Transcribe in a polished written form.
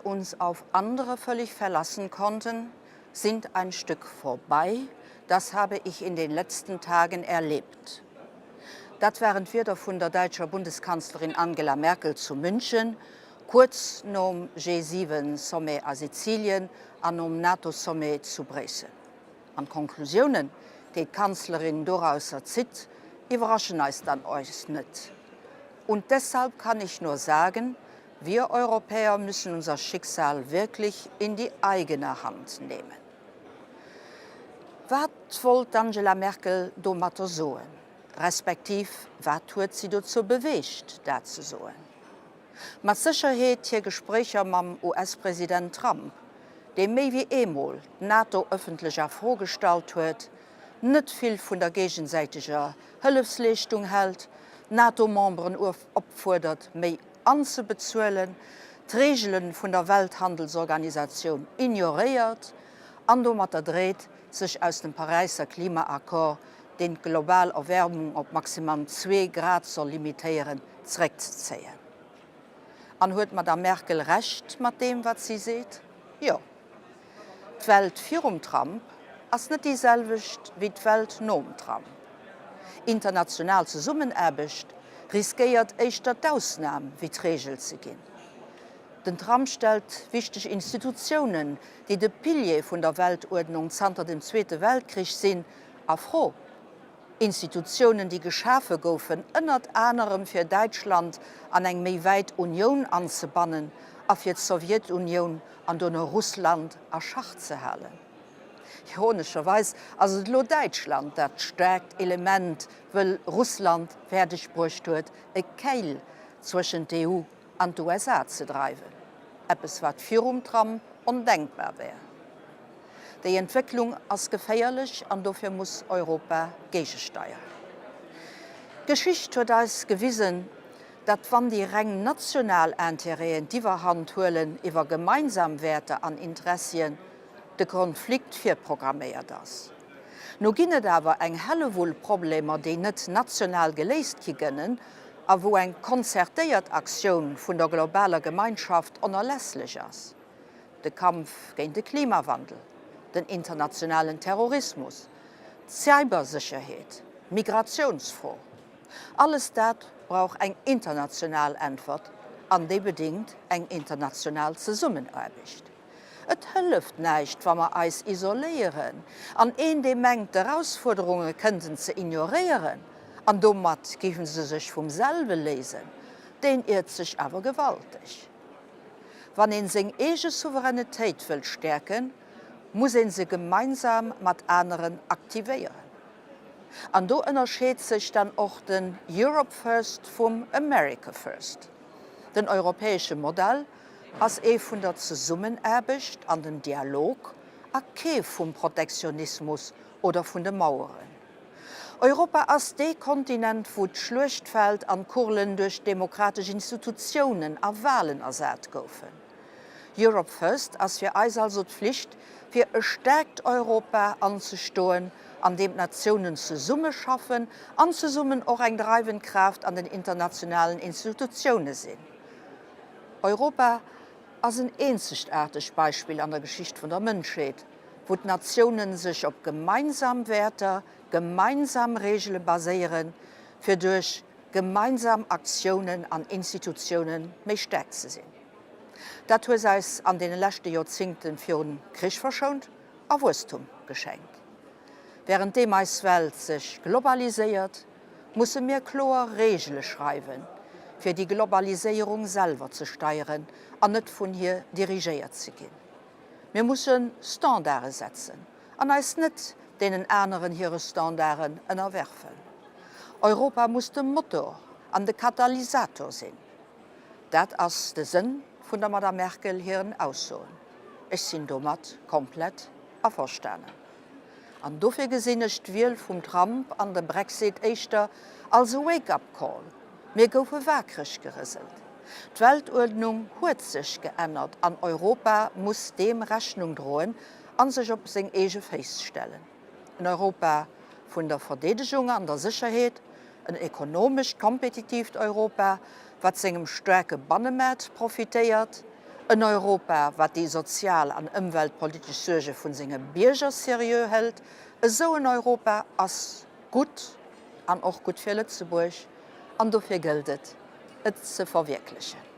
wir uns auf andere völlig verlassen konnten, sind ein Stück vorbei, das habe ich in den letzten Tagen erlebt. Dat waren d'Wierder vun der däitscher Bundeskanzlerin Angela Merkel zu München, kuerz nom G7-Sommet a Sizilien an nom NATO-Sommet zu Bréissel. An d'Konklusiounen, déi d'Kanzlerin dorausser zitt, iwwerraschen eis dann eis net. Und deshalb kann ich nur sagen, Wir Europäer müssen unser Schicksal wirklich in die eigene Hand nehmen. Wat wollt d'Angela Merkel domatter soen, respektiv wat huet si dozou beweegt, dat ze soen? Mat Sécherheet hir Gespréicher mam US-President Trump, dee méi wéi eemol d'NATO ëffentlech a Fro gestallt huet, net vill vun der géigesäiteger Hëllefsleeschtung hält, d'NATO-Memberen opfuerdert, méi anzebezuelen, d'Reegele vun der Welthandelsorganisatioun ignoréiert an domatter dreet, sech aus dem Paräisser Klimaaccord, deen d'global Erwärmung op maximum zwee Grad soll limitéieren, zeréckzezéien. An huet d'Madame Merkel Recht mat deem, wat si seet? Jo. D'Welt virum Trump ass net déi selwecht wéi d'Welt nom Trump. International Zesummenaarbecht riskéiert éischter d'Ausnam wéi d'Reegel ze ginn. Den Trump stellt wichteg Institutiounen, déi de Pilier vun der Weltuerdnung zanter dem Zweete Weltkrich sinn, a Fro. Institutiounen, déi geschafe goufen, ënnert anerem fir Däitschland an eng méi wäit Unioun anzebannen a fir d'Sowjetunioun an dono Russland a Schach ze halen. Ironescherweis ass et elo Däitschland, dat d'staarkt Element wëll Russland fäerdeg bruecht huet, e Käil zwëschent d'EU an d'USA ze dreiwen, eppes wat virum Trump ondenkbar wär. Déi Entwécklung ass geféierlech an dofir muss Europa géigesteieren. D'Geschicht huet eis gewisen, datt wann déi reng national Intérêten d'Iwwerhand huelen iwwer gemeinsam Wäerter an Interessien, de Konflikt virprogramméiert ass. Nu ginn et awer eng Hellewull Problemer, déi net national geléist gi gënnen a wou eng konzertéiert Aktioun vun der globaler Gemeinschaft onerlässlech ass. de Kampf géint de Klimawandel, den internationalen Terrorismus, d'Cybersécherheet, d'Migratiounsfro, alles dat brauch eng international Äntwert an déi bedéngt eng international Zesummenaarbecht. Et hëlleft näischt, wa mer eis isoléieren an een, dee mengt, d'Erausfuerderunge kënnten ze ignoréieren an domat géife se sech vum selwe léisen, deen iert sech awer gewalteg. Wann een seng eege Souveränetéit wëllt stäerken, muss een se gemeinsam mat aneren aktivéieren. An do ënnerscheet sech dann och den Europe First vum America First. Den europäesche Modell ass ee vun der Zesummenaarbecht an dem Dialog a kee vum Protektionismus oder vun de Maueren. Europa ass dee Kontinent, wou d'Schluechtfeld an d'Kurlen duerch demokratesch Institutiounen a Walen ersat goufen. Europe First ass fir eis also d'Flicht, fir e staarkt Europa anzestoen, an deem d'Natiounen zesummeschaffen an zesummen och eng dreiwend Kraaft an den internationalen Institutioune sinn. Europa ass en eenzegaartegt Beispill an der Geschicht vun der Mënschheet, wou d'Natiounen sech op gemeinsam Wäerter, gemeinsam Reegele baséieren, fir duerch gemeinsam Aktiounen an Institutioune méi staark ze sinn. Dat hues eis an deene leschte Joerzingte virun Krich verschount a Wuesstum geschenkt. Wärenddeem eis Welt sech globaliséiert, musse mir kloer Reegele schreiwen, fir déi Globaliséierung selwer ze steieren an net vun hir dirigéiert ze ginn. Mir musse Standarde setzen an eis net deenen aneren hire Standarden ënnerwerfen. Europa muss de Motor an de Katalysator sinn. Dat ass de Sënn vun der Madame Merkel hiren Aussoen. Ech sinn domat komplett averstanen. An dofir gesinn ech d'Wiel vum Trump an de Brexit éischter als e Wake-up-Call. Mir goufe waakreg gerëselt. D'Weltuerdnung huet sech geännert an Europa muss deem Rechnung droen a sech op seng eege Féiss stellen. En Europa vun der Verdeedegung an der Sécherheet, en ekonomescht kompetitiivt Europa, wat sengem staarke Bannemaart profitéiert, En Europa, wat déi sozial an ëmweltpolitesch Suerge vun senge Bierger seriö hëlt. Esou en Europa ass gutt an och gutt fir Lëtzebuerg an dofir gëllt et, et ze verwierklechen.